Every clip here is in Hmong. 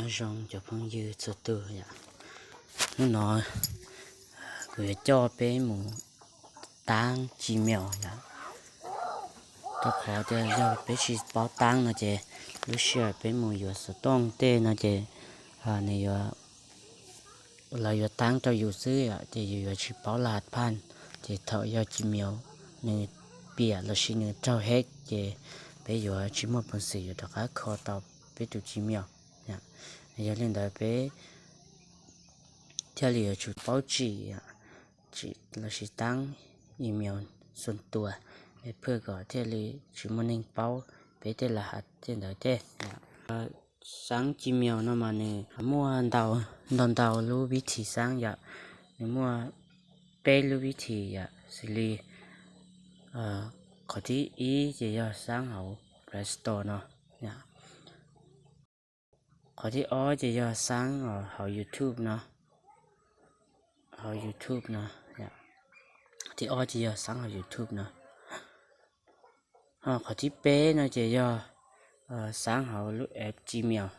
Zoo cov phooj ywg txhua tus yom, hnub no kuv yuav coj peb mus taab Gmail yom. Rau qhov tias yog peb tsis paub taab no ces lub sij hawm peb mus yuav xov tooj tej no ces nws yuav, lawv yuav taab rau yus xwb yom, ces yus yuav tsis paub laj has phaj. Ces thaum yog Gmail nws piam lossis nws raug hack ces peb yuav tsis muaj peev xwm yuav rov qab kho tau peb tus Gmail. Yog li ntawd peb thiaj li yuav tsum paub tsim, tsim lossis taab email xua tuas es phwj kom thiaj li tsis muaj neeg paub peb tej laj has tej ntawd tej. Xaab Gmail no mas nws muaj ntau ntau lub vib thim xaab yom. Nws muaj peb lub vib thim yom, xws li qhov thib ib ces yog xaab hauv Play Store no. Qhov thib ob ces yog xaab hauv YouTube no, hauv YouTube no. Qhov thib ob ces yog xaab hauv YouTube no. Qhov thib peb no ces yog xaab hauv lub app Gmail.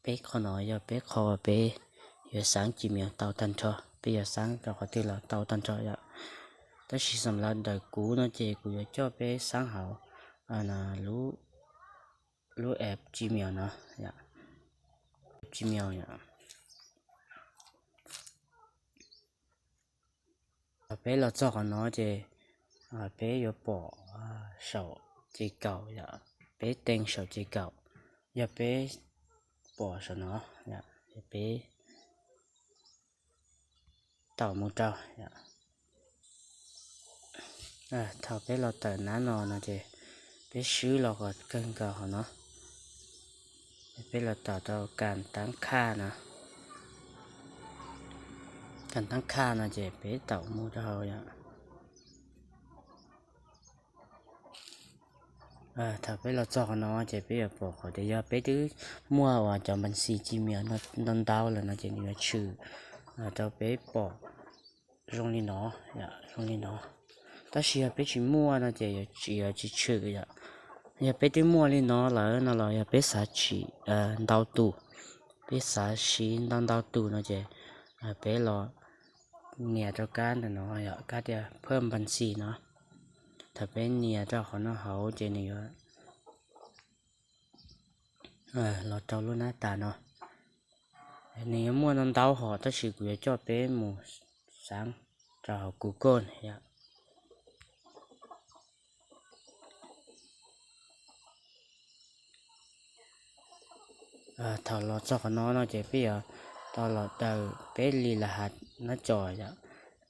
Peb qhov no yog peb qhov peb yuav xaab Gmail tau tag nrho, peb yuav xaab rau qhov twg los tau tag nrho yom. Tab sis xam lav ntawm kuv no ces kuv yuav coj peb xaab hauv lub app Gmail no, Gmail yom. Thaum peb los txog qhov no ces peb yuav pom saum ces kaum yom, peb tees saum ces kaum. Yog peb pom saum no, peb taum mus rau. Thaum peb los tawm nab no no ces peb swb los kom kawg nkaus hauv no. Peb los tawm rau kas taab khaj no, kas taab khaj no ces peb taum mus rau hauv yom. Thaum peb los txog qhov no ces peb yuav pom qhov tias yog peb twb muaj uas cov npas xis Gmail ntau ntau lawm no ces nws yuav tshwm rau peb pom zoo li no, zoo li no. Tab sis yog peb tsis muaj no ces yuav tsis tshwm yom. Yog peb twb muaj li no lawm no los yog peb xav tsim ntau tus, peb xav siv ntau ntau tus no ces peb los nias rau kab ntawm no yom, kab tias phwj npas xis no. Thaum peb nias rau qhov no hauv ces nws yuav los rau lub nab tas no. Nws yuav muaj ntau ntau hom tab sis kuv yuav coj peb mus xav rau hauv Google yom. Thaum los txog qhov no no ces peb yuav tau los daws peb li laj has no tso yom.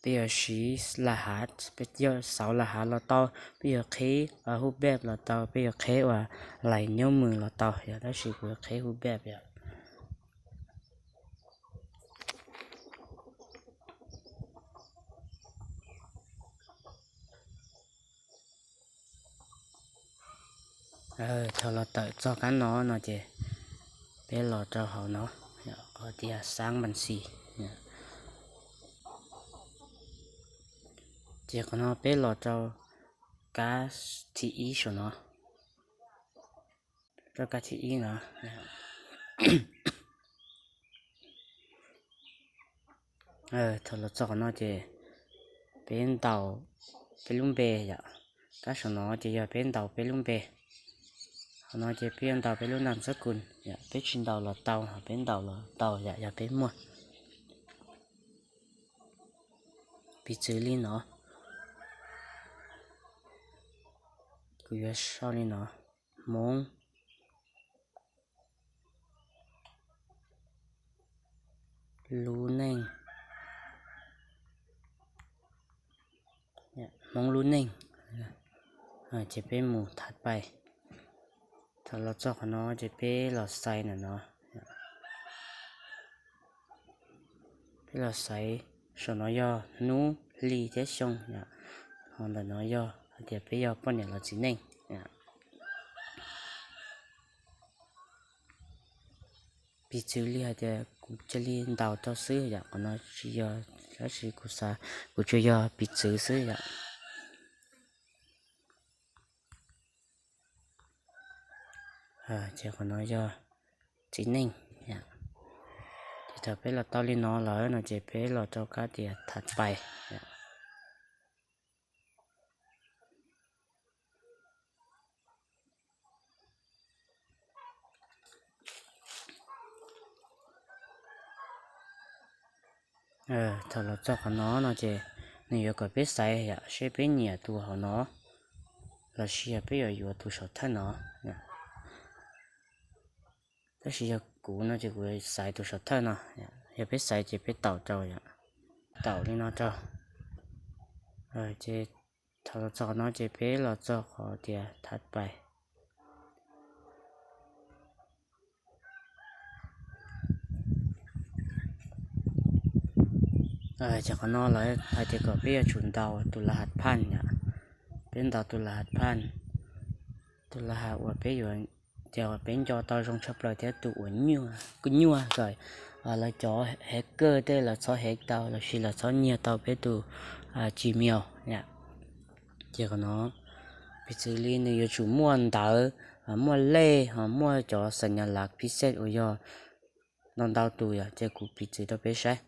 Peb yuav siv laj has, peb yuav xauv laj has los tau, peb yuav qhib hu peb los tau, peb yuav qhib uas lais nyob mws los tau yom, tab sis kuv yuav qhib hu peb yom. Thaum los tawm txog kab no no ces peb los rau hauv no, qhov tias xav npas xis. Ces qhov no peb los rau kab thib ib saum no, rau kab thib ib no. Thaum los txog qhov no ces peb ntaus peb lub npe yom. Kab saum no ces yog peb ntaus peb lub npe. Qhov no ces peb yuav ntaus peb lub nam xab kus yom, peb tsis ntaus los tau, peb ntaus los tau yom, yog peb muaj. Piv txwv li no, kuv yuav sau li no, Hmoob lub neej, Hmoob lub neej. Ces peb mus thav pais. Thaum los txog qhov no ces peb los xaiv ntawm no, peb los xaiv, saum no yog hnub hli thiab xyoo, ho ntawm no yog hais tias peb yog poj niam los txiv neej. Piv txwv li hais tias kuv cia li ntaus rau xwb yom, qhov no tsis yog, tab sis kuv xav, kuv tsuas yog piv txwv xwb yom. Ces qhov no yog txiv neej. Thaum peb los tau li no lawm no ces peb los rau kab tias thav pais. Thaum los txog qhov no no ces nws yuav kom peb xaiv yom, seb peb nyiam tus hauv no los sis yog peb yuav yuav tus saum thawj no. Tab sis yog kuv no ces kuv xaiv tus saum thawj no. Yog peb xaiv ces peb taum rau yom, taum li no rau. Ces thaum los txog qhov no ces peb los txog qhov tias thav pais. Ces qhov no lawv hais tias kom peb yuav tsum ntaus tus la has phaj yom. Peb ntaus tus la has phaj, tus la has uas peb yuav, ces peb nco tau zoo tshaj plaws thiab tus uas nyuaj kom lawv cov hacker tej lawv txhob hack tau los sis lawv txhob nyiag tau peb tus Gmail yom. Ces qhov no piv txwv li nws yuav tsum muaj ntawv, muaj lej, ho muaj cov xas nyas lav phij xej uas yog ntau ntau tus yom, ces kuv piv txwv rau peb saib.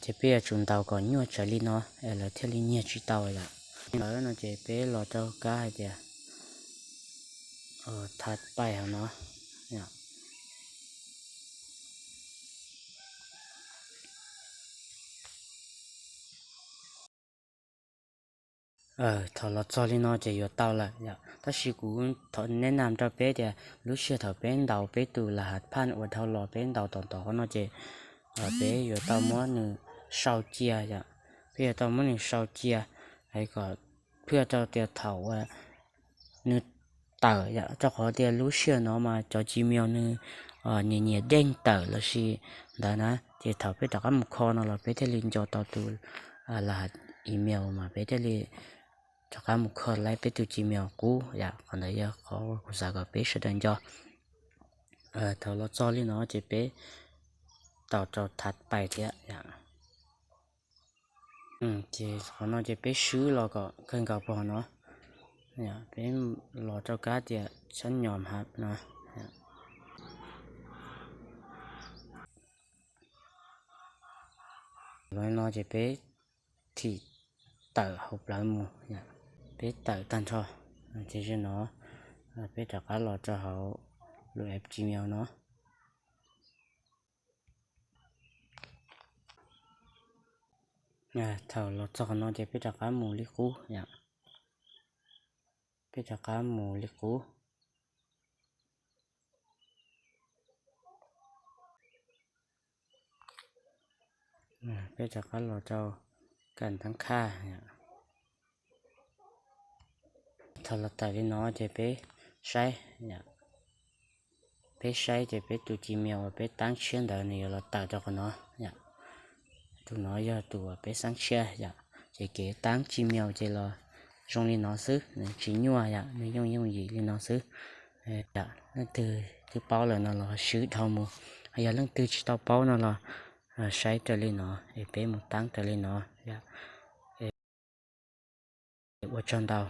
Ces peb yuav tsum ntaus kom nyuaj tsawv li no es lawv thiaj li nyiag tsis tau yom. Ntawd no ces peb los rau kab hais tias thav pais hauv no. Thaum los txog li no ces yuav tau lawm yom. Tab sis kuv thov neb nam rau peb tias lub sij hawm thaum peb ntaus peb tus la has phaj uas dhau los peb ntaus tom tom qhov no ces peb yuav tau muab nws sau cia yom. Peb yuav tau muab nws sau cia, hais kom phwj rau tias thaum uas nws tawm yom, rau qhov tias lub sij hawm no mas cov Gmail nws nyias nyias deej tawm los sis ntawd na, ces thaum peb rov qab mus kho no los peb thiaj li nco tau tus la has email mas peb thiaj li rov qab mus kho laib peb tus Gmail qub yom. Qhov ntawd yog qhov kuv xav kom peb sawv daws nco. Thaum los txog li no ces peb taum rau thav pais thiab yom. Ces qhov no ces peb swb los kom kawg nkaus pog no. Peb los rau kab tias sab nyom hav no. Los no ces peb thim tawm hauv plawv mus, peb tawm tag nrho. Ces no peb rov qab los rau hauv lub app Gmail no. Thaum los txog qhov no ces peb rov qab mus li qub yom. Peb rov qab mus li qub. Peb rov qab los rau kam tab khaj. Thaum los tawm li no ces peb saib, peb saib ces peb tus Gmail uas peb tab tshiab ntawd nws yuav los tawm rau qhov no. Tus no yog tus uas peb tab tshiab yom, ces kev tab Gmail ces los zoo li no xwb, nws tsis nyuaj yom, nws yooj yooj yim li no xwb. Leej twg twb paub lawm no los swb dhau mus, yog leej twg tsis tau paub no los saib raws li no es peb mus tab raws li no. Ua tsaug ntau.